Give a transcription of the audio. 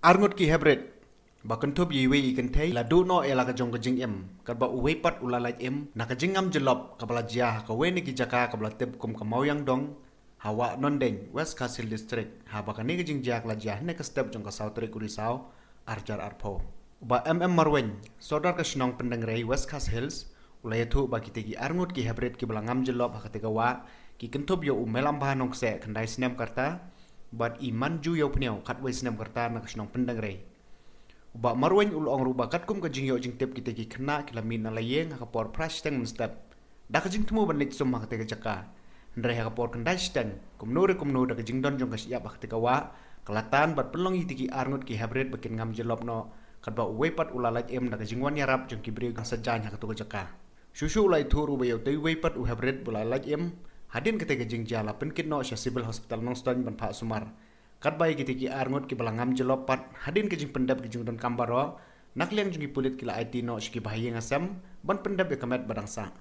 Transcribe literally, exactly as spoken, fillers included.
Arngut ki heprit ba kynthup ïa iwei i kynthei la duh noh ïa la ka jong ka jingim katba uwei pat u la lait im na ka jingngam jyllop kaba la jia ha kawei na ki jaka kaba la tip kum ka Mawiangdong ha Wah Nongdeiñ, West Khasi Hills District, haba kane ka jingjia ka la jia hynne ka step jong ka saw tarik u Risaw arhajar arphew. U Bah M M Marwein, Sordar ka shnong Pyndengrei, West Khasi Hills, u la ïathuh ba kitei ki arngut ki heprit kiba la ngam jyllop ha katei ka wah ki kynthup ïa u Meilambha Nongkseh, khyndai snem ka rta, bad i Manju Ïawphniaw, khatwei snem ka rta, na ka shnong Pyndengrei. U Bah Marwein u la ong ruh ba katkum ka jingïoh jingtip, kitei ki khynnah ki la mih na la ïing ha ka por phra shiteng mynstep da ka jingthmu ban leit sum ha katei ka jaka. Hynrei ha ka por khyndai shiteng, kumno re kumno, da ka jingdon jong ka shyiap ha katei ka wah ka la tan bad pynlong ïa kitei ki arngut ki heprit ba kin ngam jyllop noh, katba uwei pat u la lait im da ka jingwan ïarap jong ki briew kiba sah jaiñ ha kato ka jaka. Shuh shuh u la ïathuh ruh ba ïa utei uwei pat u heprit ba la lait im hadien katei ka jingjia la pynkit noh sha Civil Hospital Nongstoiñ ban phah sumar. Katba ïa kitei ki arngut kiba la ngam jyllop pat, hadien ka jingpyndep ki jingdonkam baroh, na ka liang jong ki pulit ki la aiti noh sha ki bahaïing hasem ban pyndep ïa ka met ba dang sah.